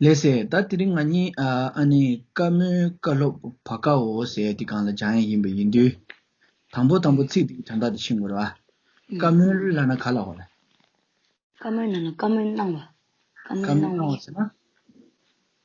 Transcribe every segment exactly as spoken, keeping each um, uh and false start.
ལགས་སེ། ད་དེ་རིང་ང་གཉིས་ཨ་ཨ་ནི་བཀའ་མོལ་བཀའ་སློབ་བ་ཀ་འོ་ཟེར་དེ་སྒང་ལ་སྦྱང་ཡ་ཡིན་པ་ཡིན་དུས། དང་པོ་དང་པོ་ཚིག་དེའི་དོན་དག་དེ་ཤེས་དགོས་རེད་བ། བཀའ་མོལ་ལབ་ན་ག་ལབ་དགོས་རེད། བཀའ་མོལ་ནང་ལ་བཀའ་མོལ་གནང་བ། བཀའ་མོལ་བཀའ་མོལ་གནང་བ་གནང་བ་ཟེར་ན།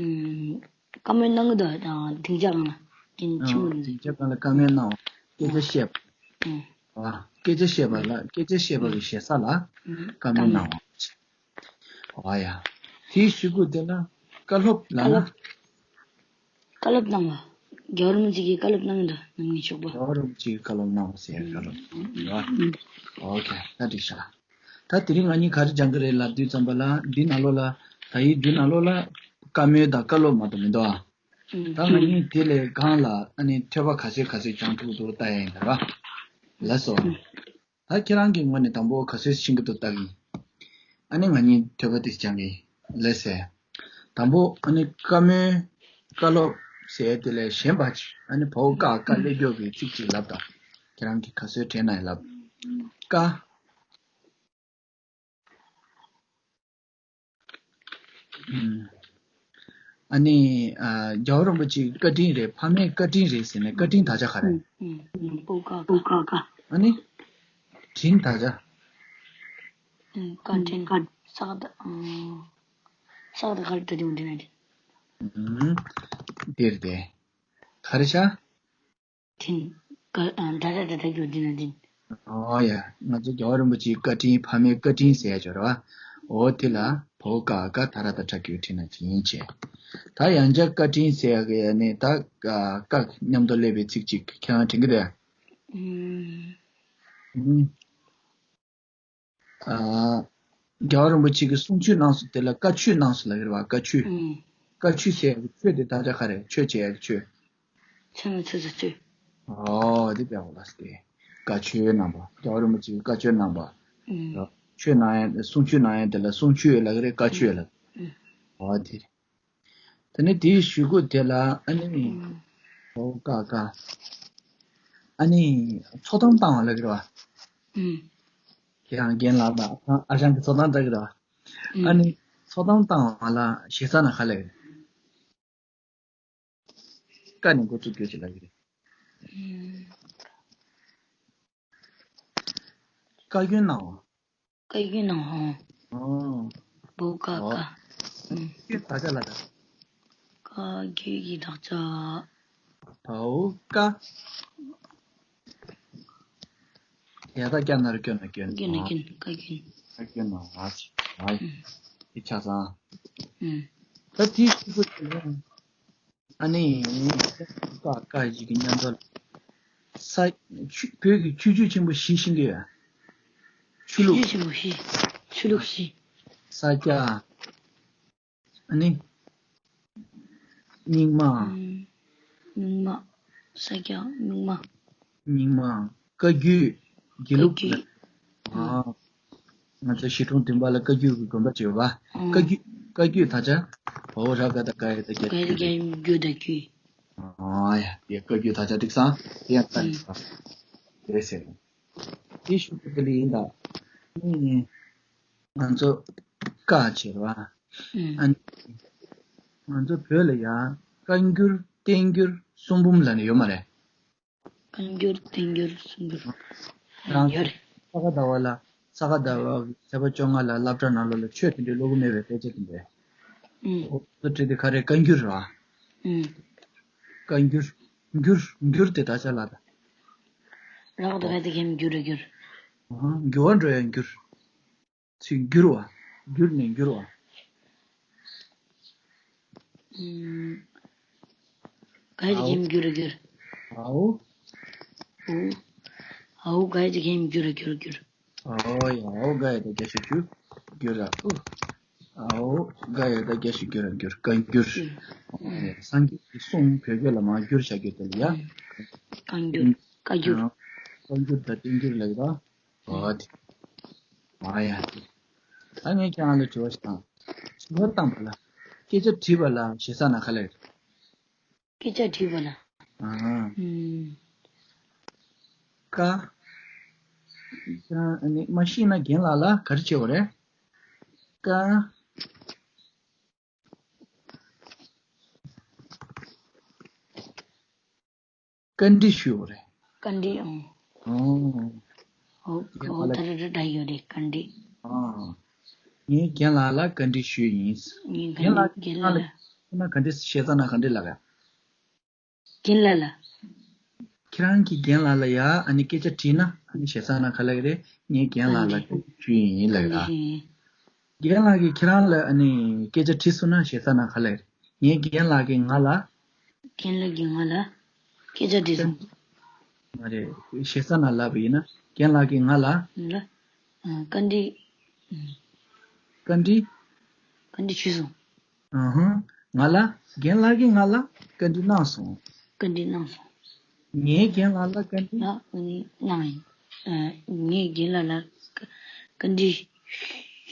ཨུམ། བཀའ་མོལ་གནང་གི་འདུག་དང་སྡིངས་ཆ་སྒང་ལ་དེ་ནི་ཆི་མོ་ཨ་རེད། སྡིངས་ཆ་སྒང་ལ་བཀའ་མོལ་གནང་བ། སྐད་ཆ་བཤད་པ། ཨུམ། ཨ། སྐད་ཆ་བཤད་པ་ལ་སྐད་ཆ་བཤད་པ་གི་ཞེ་ས་ལ་ཨུམ། བཀའ་མོལ་གནང་བ། ཨ་ཡ། དེའི་གཞུག་གུ་དེ་ལ་བཀའ་སློབ་ལབ་ན། བཀའ་སློབ། བཀའ་སློབ་གནང་བ། རྒྱལ་བ་རིན་པོ་ཆེ་གིས་བཀའ་སློབ་གནང་གི་འདུག་ནང་མི་ཚོགས་པ། རྒྱལ་བ་རིན་པོ་ཆེ་གིས་བཀའ་སློབ་གནང་བ་ཟེར་བཀའ་སློབ་རེད་བ། ཨོ་ཁེ། ད་འགྲིག་ཤག་ད་དེ་རིང་ང་གཉིས་ག་རེ་སྦྱང་གི་རེད་ལབ་དུས་ཙམ་པ་ལ་འདི་ནང་ལོགས་ལ། ད་ཡིག་འདི་ནང་ལོགས་ལ་བཀའ་མོལ་དང་བཀའ་སློབ་མ་གཏོགས་མི་འདུག་ཨ། ད་ང་གཉིས་དེ་ལས་སྒང་ལ་ཨ་ནི་ཐོས་པ་ག་ཚོད་ག་ཚོད་སྦྱང་ཐུབ་འདུག་ལྟ་ཡ་ཡིན་ད་ར། ལགས་སོ། ད་ཁྱེད་རང་གི་ངོས་ནས་དང་པོ་ག་ཚོད་ཤེས་ཀྱི་འདུག་ལྟ་གི། ཨ་ནི་ང་གཉིས་ཐོས་པ་དེ་སྦྱང་གི། ལགས་སེ། དང་པོ་ཨ་ནི་བཀའ་མོལ་བཀའ་སློབ་ཟེར་དེ་ལས་གཞན་པ་ཅིག་ཨ་ནི་བའོ་ཀ་ཀ་སླེབས་མགྱོགས་པའི་ཚིག་ཅིག་ལབ་དང་། ཁྱེད་རང་གིས་ག་ཚོད་དྲན་ན་ཡང་ལབ། ཀ། ཨ་ནི། ཨ། རྒྱལ་བ་རིན་པོ་ཆེའི་བཀའ་དྲིན་རེད། ཕ་མའི་བཀའ་དྲིན་རེད་ཟེར་ནས་བཀའ་དྲིན་དག་ཆ་ག་རེད། ཨུ་ཀ་ཀ། ཨ་ནི། དྲིན་དག་ཆ། བཀའ་དྲིན། ས་ཀ་བཏགས། ས་ཀ་བཏགས་ག་རེ་ད་དྲིན་དྲིན་ན་དྲིན། འདིར་དེ། ག་རེ་ཤ། དྲིན། ཀ་ཨ་ད་ད་ད་ད་གྱུར་དྲིན་ན་དྲིན། ཨོ་ཡ། ང་ཚོ་རྒྱལ་བ་རིན་པོ་ཆེའི་བཀའ་དྲིན། ཕ་མའི་བཀའ་དྲིན་ཟེར་ཡ་ཅིག་ཡོད་རེད་བ། འོ་དེ་ལ་བའོ་ཀ་ཀ་ད་ར་ད་ད་གྱུར་དྲིན་ན་དྲིན་བྱས། ད་ཡང་བསྐྱར་བཀའ་དྲིན་ཟེར་ཡ་གི་ནི་ད་ཀ་ཀ་མཉམ་དུ་སླེབས་པའི་ཚིག་ཅིག་ཁྱེད་རང་དྲན་གྱི་འདུག་ཨ། ཨུམ། ཨ། རྒྱལ་བ་རིན་པོ་ཆེ་གིས་གསུང་ཆོས་གནང་སོང་དེ་ལ་བཀའ་ཆོས་གནང་སོང་ལབ་ཀྱི་རེད་བ། བཀའ་ཆོས། ཨུམ། བཀའ་ཆོས་ཟེར་ཡ་གི་ཆོས་དེ་དག་ཆ་ག་རེ། ཆོས་བྱེད་ཡ་གི་ཆོས། ཆོས་ན་ཆོས་ཟེར་ཆོས། ཨོ་དེ་བྱ་བ་ལ་སྟེ། བཀའ་ཆོས་གནང་བ། རྒྱལ་བ་རིན་པོ་ཆེ་གིས་བཀའ་ཆོས་གནང་བ། ཨུམ། ཆོས་གནང་ཡ། གསུང་ཆོས་གནང་ཡ་དེ་ལ་གསུང་ཆོས་ལབ་ཀྱི་རེད། བཀའ་ཆོས་ལབ། ཨུམ། ཨོ་དེ་རེད། དེ་ནས་དེའི་གཞུག་གུ་དེ་ལ་ཨ་ནི། ཨུམ། བའོ་ཀ་ཀ། ཨ་ནི། ཚོགས་གཏམ་བཏང་བ་ལབ་ཀྱི་རེད་བ། ཨུམ། ཁྱེད་རང་རྒན་ལགས་དང་ཨ་ཞང་གིས་ཚོགས་གཏམ་བཏང་གི་རེད་བ། ཨུམ། ཨ་ནི། ཚོགས་གཏམ་བཏང་བ་ལ་ཞེ་ས་ན་ག་ལབ་ཀྱི་རེད། ཀ་ནས་འགོ་བཙུགས་རྒྱུ་ཞིག་ལབ་ཀྱི་རེད། ཨུམ། བཀའ་བཀྱོན་གནང་བ། བཀའ་བཀྱོན་གནང་བ། ཨོ། བའོ་ཀ་ཀ། ཨོ། ཨུམ། བཀྱོན་དག་ཆ་ལ་ད། བཀའ་བཀྱོན་གྱི་དག་ཆ། བའོ་ཀ། ཡ་ད་སྐྱ་ན་རུ་སྐྱོན་ན་སྐྱོན། སྐྱོན་ན་སྐྱོན། བཀའ་བཀྱོན། བཀའ་བཀྱོན་ན་ཨ་ཅི། ཨ། ཨུམ། དེ་ཆ་ཚང་། ཨུམ། ད་དེའི་གཞུག་གུ་དེ་ལ། ཨ་ནི། ཀ་ཀ་ཞིག་གི་མཉམ་དུ་ལ། ས། ཆུ། བོད་ཀྱི་ཆུ་བཅུད་ཆེན་པོ་བཞི་ཤེས་ཀྱི་ཡོད། ཆུ་ལུག་ཆུ་བཅུད་ཆེན་པོ་བཞི། ཆུ་ལུག་བཞི། ས་སྐྱ། ཨ་ནི། རྙིང་མ། ཨུམ། རྙིང་མ། ས་སྐྱ། རྙིང་མ། རྙིང་མ། བཀའ་བརྒྱུད། དགེ་ལུགས། བཀའ་བརྒྱུད། ཨ། ང་ཚོ་གཞིས་གྲོང་བདུན་པ་ལ་བཀའ་བརྒྱུད་ཀྱི་དགོན་པ་ཅིག་ཡོད་པ། ཨང་། བཀའ་བརྒྱུད། བཀའ་བརྒྱུད་དག་ཆ། བའོ་ར་ག་ད་ག་ཡ་ད་གྱ། ག་ཡ་ད་གྱ་གྱུ་ད་གྱུ། ཨ་ཡ། དེ་བཀའ་བརྒྱུད་དག་ཆ་འགྲིག་སོང་། དེ་ཡང་ཀ་འགྲིག་སོང་། དེ་ཟེར། དེ་ཞུ་གི་ལ་ཡིན་ད། ཨ་ནི། ང་ཚོ་བཀའ་བྱེད་པ། ཨང་། ཨ་ནི། ང་ཚོ་བོད་ལ་ཡ་བཀའ་འགྱུར་བསྟན་འགྱུར་གསུང་འབུམ་ལབ་ནས་ཡོད་མ་རེད། བཀའ་འགྱུར་བསྟན་འགྱུར་གསུང་འགྱུར། རང་ཡོད་རེད། ས་ག་ཟླ་བ་ལ། ས་ག་ཟླ་བ་གི་ཚེས་པ་བཅོ་ལྔ་ལ་སློབ་གྲྭ་ནང་ལོགས་ལ་ཆོས་དེ་འདྲའི་ཀློག་གི་མེད་པའི་དཔེ་ཆ་དེ་འདྲ། ཨུམ། འོ་དེ་བྲིས་དེ་ག་རེ། བཀའ་འགྱུར་ར། ཨུམ། བཀའ་འགྱུར། འགྱུར། འགྱུར་དེ་དག་ཆ་ལ་ད། རག་ཏུ་ག་དེ་གེམ་འགྱུར་ར་འགྱུར། ཨ། འགྱུར་བ་འགྲོ་ཡ་འགྱུར། ཚིག་འགྱུར་བ། འགྱུར་ནས་འགྱུར་བ། ཨུམ། ག་ཡ་དེ་གེམ་འགྱུར་ར་འགྱུར། ཨའོ། ཨོ། ཨའོ་ག་ཡ་དེ་གེམ་འགྱུར་ར་འགྱུར་འགྱུར། ཨའོ་ཡ། ཨའོ་ག་ཡ་དེ་གེ་ཞིག་འགྱུར་འགྱུར་ར་ཨུ། ཨའོ་ག་ཡ་དེ་གེ་ཞིག་འགྱུར་ར་འགྱུར། བཀའ་འགྱུར། ཨུམ། སངས་རྒྱས་ཀྱི་གསུང་བོད་སྐད་ལ་མར་བསྒྱུར་བྱ་རྒྱུ་དེ་ལ་ཡ། ཨུམ། བཀའ་འགྱུར། བཀའ་འགྱུར། ཨ། བཀའ་འགྱུར་དང་བསྟན་འགྱུར་ལབ་ཀྱི་རེད། ཨོ་དེ། ཨ་ཡ། ད་ངས་ཁྱེད་རང་ལ་དྲི་བ་ཞིག་བཏང་། དྲི་བ་བཏང་བ་ལ། སྐད་ཆ་དྲིས་པ་ལ་ཞེ་ས་ན་ག་ལབ་རེད། སྐད་ཆ་དྲིས་པ་ལ། ཨ། ཨུམ། ཀ། ཁྱེད་རང་ཨ་ནི་མ་ཤེས་ན་རྒན་ལགས་ལ་ག་རེ་བྱེད་དགོས་རེད། ཀ། བཀའ་འདྲི་ཞུས་པ་རེད། བཀའ་འདྲི་ཨང་། ཨོ། ཨོ་ད་ར་ར་ད་ཡོད་རེད་བཀའ་འདྲི། ཨ། ངས་རྒན་ལགས་ལ་བཀའ་འདྲི་ཞུས་ཡིན། ངས་རྒན་ལགས་རྒན་ལགས་ལ། ཁྱེད་རང་ག་འདྲས་ཞེ་ས་ན་ག་འདྲས་ལབ་ཡ། རྒན་ལགས་ལ། ཁྱེད་རང་གིས་རྒན་ལགས་ལ་ཡ་ཨ་ནི་སྐད་ཆ་དྲིས་ན་ཨ་ནི་ཞེ་ས་ན་ག་ལབ་ཀྱི་རེད། ངས་རྒན་ལགས་ལ་བཀའ་འདྲི་ཞུས་ཡིན་ལབ་ཡ། རྒན་ལགས་ཀྱིས་ཁྱེད་རང་ལ་ཨ་ནི་སྐད་ཆ་དྲིས་སོང་ན་ཞེ་ས་ན་ག་ལབ་ཀྱི་རེད། ངས་རྒན་ལགས་ཀྱིས་ང་ལ། རྒན་ལགས་ཀྱིས་ང་ལ་སྐད་ཆ་དྲིས་སོང་། མ་རེད། ཞེ་ས་ན་ལབ་པ་ཡིན་ན་རྒན་ལགས་ཀྱིས་ང་ལ། ང་ལ། ཨ། བཀའ་འདྲི། ཨ། བཀའ་འདྲི། བཀའ་འདྲི་ཞུས་སོང་། ཨ་ཧ། ང་ལ། རྒན་ལགས་ཀྱིས་ང་ལ་བཀའ་འདྲི་གནང་སོང་། བཀའ་འདྲི་གནང་སོང་། ངས་རྒན་ལགས་ལ་བཀའ་འདྲི། ལ་ཨ་ནི་གནང་ཡིན། ཨ། ངས་རྒན་ལགས་ལ་བཀའ་བཀའ་འདྲི་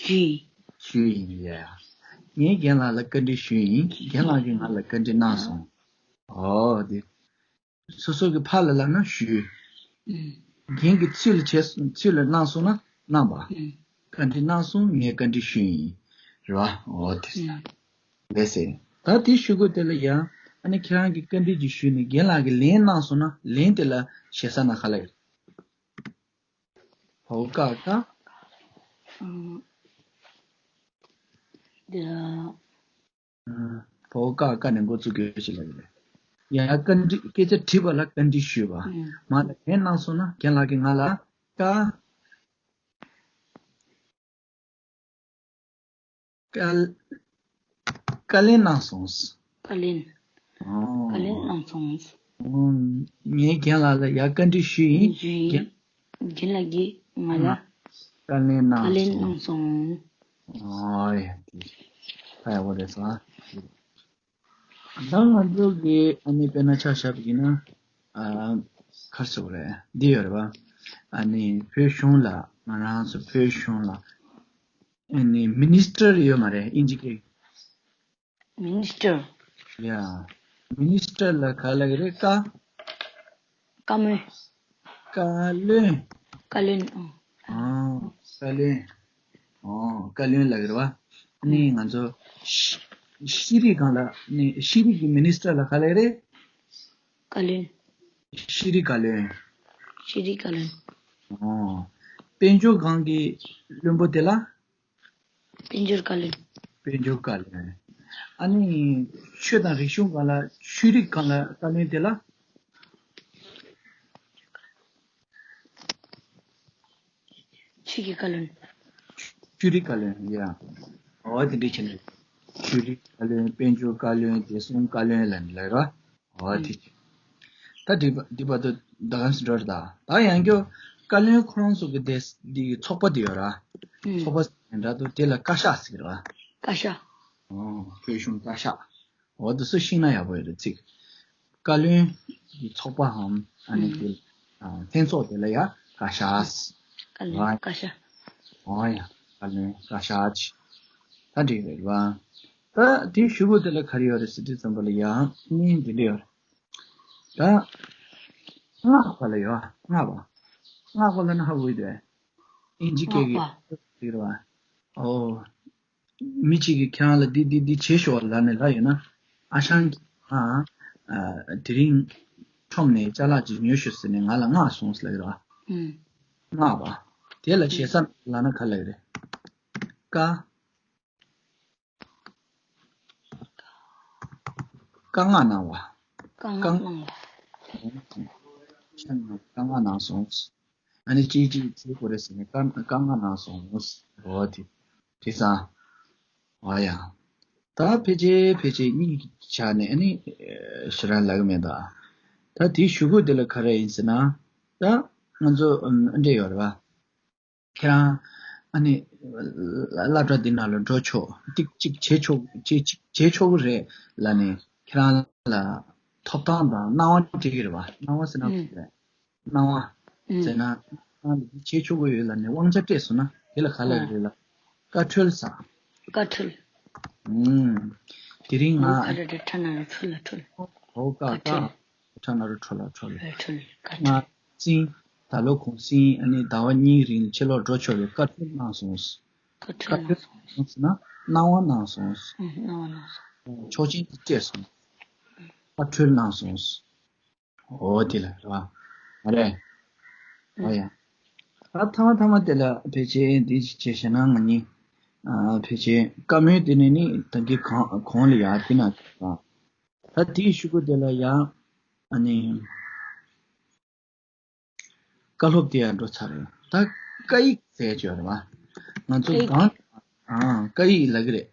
ཞུས་ཡིན། ཞུས་ཡིན་ཡ། ངས་རྒན་ལགས་ལ་བཀའ་འདྲི་ཞུས་ཡིན། རྒན་ལགས་ཀྱིས་ང་ལ་བཀའ་འདྲི་གནང་སོང་། ཨོ་དེ། སོ་སོ་གི་ཕར་ལ་ལབ་ན་ཞུས། ཨུམ། རྒན་གྱིས་ཚུར་ལ་བྱས་སོང་། ཚུར་ལ་གནང་སོང་ན་གནང་བ། ཨུམ། བཀའ་འདྲི་གནང་སོང་། ངས་བཀའ་འདྲི་ཞུས་ཡིན། རེད་བ། ཨོ་དེ། ཨུམ། ལགས་སེ། ད་དེ་ཞུ་དགོས་དེ་ལ་ཡང་ཨ་ནི་ཁྱེད་རང་གིས་བཀའ་འདྲི་ཅིག་ཞུས་ནས་རྒན་ལགས་ཀྱིས་ལན་གནང་སོང་ན་ལན་དེ་ལ་ཞེ་ས་ན་ག་ལབ་ཀྱི་རེད། ཧོ་ཀ་ཀ་ཨུམ། ད། ཨ། ཧོ་ཀ་ཀ་ནས་འགོ་བཙུགས་དགོས་ཞེས་ལབ་ཀྱི་རེད། ཡང་བཀའ་འདྲི་སྐད་ཆ་དྲིས་པ་ལ་བཀའ་འདྲི་ཞུས་པ། ཨུམ། མ་ལ་ལན་གནང་སོང་ན་རྒན་ལགས་ཀྱིས་ང་ལ་བཀའ། བཀའ། བཀའ་ལན་གནང་སོང་། བཀའ་ལན། ཨོ། བཀའ་ལན་གནང་སོང་། ཨོ། ངས་རྒན་ལགས་ལ་ཡ་བཀའ་འདྲི་ཞུས་ཡིན། ཞུས་ཡིན། རྒན། རྒན་ལགས་ཀྱིས་ང་ལ། ང་བཀའ་ལན་གནང་། བཀའ་ལན་གནང་སོང་། ཨོ་ཡ། དེ་ཁ་ཡག་པོ་རེད་སོང་ཨ། ད་ང་ཚོ་གི་ཨ་ནི་དཔེར་ན་ཆ་བཞག་པ་ཡིན་ན། ཨ། ག་རེ་ཟེར་དགོས་རེད། འདི་ཡོད་རེད་པ། ཨ་ནི་བོད་གཞུང་ལ་ང་རང་ཚོ་བོད་གཞུང་ལ་ཨ་ནི་མི་ནི་སི་ཊར་ཡོད་མ་རེད་ཨིན་ཇི་སྐད། མི་ནི་སི་ཊར། ཡ། མི་ནི་སི་ཊར་ལ་ག་ལབ་ཀྱི་རེད། བཀའ། བཀའ་མོལ། བཀའ་བློན། བཀའ་བློན། ཨང་། ཨང་། བཀའ་བློན། ཨང་། བཀའ་བློན་ལབ་ཀྱི་རེད་པ། ཨ་ནི་ང་ཚོ་ཤེས་ཤེས་རིག་སྒང་ལ་ནི་ཤེས་རིག་གི་མི་ནི་སི་ཊར་ལ་ག་ལབ་ཀྱི་རེད། བཀའ་བློན། ཤེས་རིག་བཀའ་བློན། ཤེས་རིག་བཀའ་བློན། ཨང་། དཔལ་འབྱོར་སྒང་གི་བློན་པོ་དེ་ལ། དཔལ་འབྱོར་བཀའ་བློན། དཔལ་འབྱོར་བཀའ་བློན། ཨ་ནི་ཆོས་དང་རིག་གཞུང་སྒང་ལ་ཆོས་རིག་སྒང་ལ་བཀའ་བློན་དེ་ལ། ཆོས་ཀྱི་བཀའ་བློན། ཆོས་རིག་བཀའ་བློན་ཡ། འོ་དེ་འདྲ་བྱས་ནས་ཆོས་རིག་བཀའ་བློན། དཔལ་འབྱོར་བཀའ་བློན། བདེ་སྲུང་བཀའ་བློན་ལབ་ནས་ལབ་ར། འོ་དེ། ད་འདི་བ་འདི་བར་དུ་ད་ག་ནས་འགྲོ་རེད་ད། ད་ཡང་སྐྱོ་བཀའ་བློན་ཁོ་རང་ཚོ་གི་དེ་འདི་ཚོགས་པ་དེ་ཡོད་ར། ཨུམ། ཚོགས་པ་ཟེར་ནས་འདྲ་འདུག་དེ་ལ་བཀའ་ཤག་ཟེར་གི་རེད་བ། བཀའ་ཤག་ཨོ། བོད་གཞུང་བཀའ་ཤག་འོ་དེ་ཚོ་ཤེས་ན་ཡག་པོ་ཡོད་རེད་ཚིག་བཀའ་བློན་གྱི་ཚོགས་པའམ་ཨ་ནི་ཨུམ། དེ་ཨ་ལྷན་ཚོགས་དེ་ལ་ཡ་བཀའ་ཤག་བཀའ་བློན་བཀའ་ཤག་ཨོ་ཡ། བཀའ་བློན་བཀའ་ཤག་ཅིག་ད་འགྲིག་རེད་བ། ད་དེའི་ཞུ་སྒོ་དེ་ལ་ག་རེ་ཡོད་རེད་ཟེར་དུས་ཙམ་པ་ལ་ཡ་ཨ་ནི་འདི་འདྲ་ཡོད་རེད། ད་མངགས་པ་ལ་ཡོད། མངགས་པ། མངགས་པ་ལ་ན་ཧ་གོ་ཡི་དེ། ཨིན་ཇི་སྐད་ཀྱི་མངགས་པ། ཟེར་བ། ཨོ། མི་གཅིག་གིས་ཁྱེད་རང་ལ་འདི་འདི་འདི་བྱེད་ཤོག་ལབ་ནས་ལབ་ཡོད་ན། ཨ་ཞང་གིས་ང་ཨ་དེ་རིང་ཁྲོམ་ནས་ཅ་ལག་ཅིག་ཉོས་ཤོག་ཟེར་ནས་ང་ལ་མངགས་སོང་ཟེར་ལབ་ཡོད་རེད་བ། ཨུམ། མངགས་པ། དེ་ལ་ཞེ་ས་ལབ་ན་ག་ལབ་ཀྱི་རེད། ཀ་བཀའ་མངགས་གནང་བ། བཀའ་མངགས་གནང་བ། བཀའ་མངགས་གནང་སོང་། ཨ་ནི་གཅིག་གཅིག་བྱེད་དགོས་རེད་ཟེར་ནས་བཀའ་བཀའ་མངགས་གནང་སོང་། འོ་དེ་དེ་ཙང་། འོ་ཡ། ད་ཕལ་ཆེར་ཕལ་ཆེར་གཉིས་ཆགས་ནས་ཨ་ནི་ཞེ་དྲག་ལབ་ཀྱི་མེད་ད། ད་དེའི་ཞུ་སྒོ་དེ་ལ་ག་རེ་ཡིན་ཟེར་ན། ད་ང་ཚོ་ཨ་འདྲ་ཡོད་རེད་བ། ཁྱེད་རང་ཨ་ནི་སློབ་གྲྭ་འདི་ནང་ལ་འགྲོ་ཆོག་ཏིག་ཅིག་བྱེད་ཆོག་ཅིག་ཅིག་བྱེད་ཆོག་གི་རེད་ལབ་ནས་ཁྱེད་རང་ལ་ཐོབ་ཐང་དང་གནང་བ་སྤྲད་ཀྱི་རེད་བ། གནང་བ་ཟེར་ན་ཨུམ། ག་རེ་རེད། གནང་བ་ཨུམ། ཟེར་ན་ཁྱེད་རང་ལ་འདི་བྱེད་ཆོག་གི་ཡོད་ལབ་ནས་དབང་ཆ་སྤྲད་སོང་ན་དེ་ལ་ག་ལབ་ཨོ། རེད་ལ། བཀའ་འཁྲོལ་ཟེར། བཀའ་འཁྲོལ། ཨུམ། དེ་རིང་ང་ཨོ་ཁ་ར་ར་ཁྲ་ན་ར་ཁྲོ་ལ་ཁྲོལ། ཨོ་ཁ་བཀའ་ཁ། འཁྲོལ། ཁྲ་ན་རུ་ཁྲོ་ལ་ཁྲོ་ལ། ཨོ་ཁྲོལ་བཀའ་ང་འཁྲོལ། བཙན། ད་ལོ་གུང་སེང་ཨ་ནི་ཟླ་བ་གཉིས་རིང་ཕྱི་ལོགས་འགྲོ་ཆོག་པའི་བཀའ་འཁྲོལ་གནང་སོང་། བཀའ་འཁྲོལ་གནང་སོང་། གནང་སོང་ཟེར་ན་གནང་བ་གནང་སོང་། ཨུམ། གནང་བ་གནང་སོང་། ཆོག་མཆན་དེ་སྤྲད་སོང་། བཀའ་འཁྲོལ་གནང་སོང་། འོ་དེ་ལ་རེད་བ། མ་རེད། འོ་ཡ། ད་ཐ་མ་ཐ་མ་དེ་ལ་ཕལ་ཆེར་འདི་བྱས་བྱས་ན་ང་གཉིས་ཨ་ཕལ་ཆེར་ཀ་མོའི་དེ་ནས་ནི་ད་གི་གང་གོང་ལ་ཡ་དེ་ན་ད་དེའི་ཤུ་གུ་དེ་ལ་ཡ་ཨ་ནི། བཀའ་སློབ་དེ་ཡང་འགྲོ་ཚར་རེད། ད་བཀའ་ཡིག་ཟེར་ཅིག་ཡོད་རེད་བ། ང་ཚོ་བཀའ་ཡིག་གང་ཨ་བཀའ་ཡིག་ལབ་ཀྱི་རེད།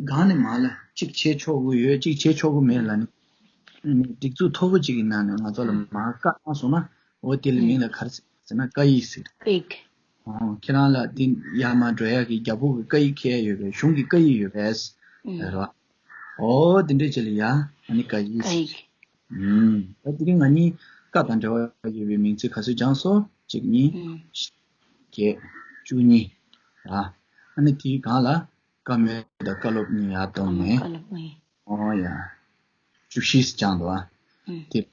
གང་ནས་མ་ལ་གཅིག་བྱེད་ཆོག་གི་ཡོད་གཅིག་བྱེད་ཆོག་གི་མེད་ལ་ནི། ནི་སྒྲིག་འཛུགས་མཐོ་པོ་གཅིག་གི་ནང་ནས་ང་ཚོ་ལ་མ་བཀའ་གནང་སོང་ན། འོ་དེ་ལ་མིང་ལ་ག་རེ་ཟེར་ཟེར་ན་བཀའ་ཡིག་ཟེར། ཨོ་ཁྱེད་རང་ལ་དེ་ཡར་མར་འགྲོ་ཡག་གི་རྒྱལ་པོ་གི་བཀའ་ཡིག་འཁྱེར་ཡོད་པས། གཞུང་གི་བཀའ་ཡིག་ཡོད་པས། རེད་བ། ཨོ་དེ་འདྲས་བྱས་ལ་ཡ་ཨ་ནི་བཀའ་ཡིག་ཟེར། ཨུམ། ད་དེ་རིང་ང་གཉིས་བཀའ་དང་འབྲེལ་བ་ཡོད་པའི་མིང་ཚིག་ག་ཚོད་སྦྱངས་སོང་། གཅིག་གཉིས། བརྒྱད། བཅུ་གཉིས། ར། ཨ་ནི་དེའི་སྒང་ལ་བཀའ་མོལ་དང་བཀའ་སློབ་གཉིས་ཡར་བཏོན་ནས། ཨོ་ཡ། བཅུ་བཞི་སྦྱངས་འདུག་ཨ། དེ་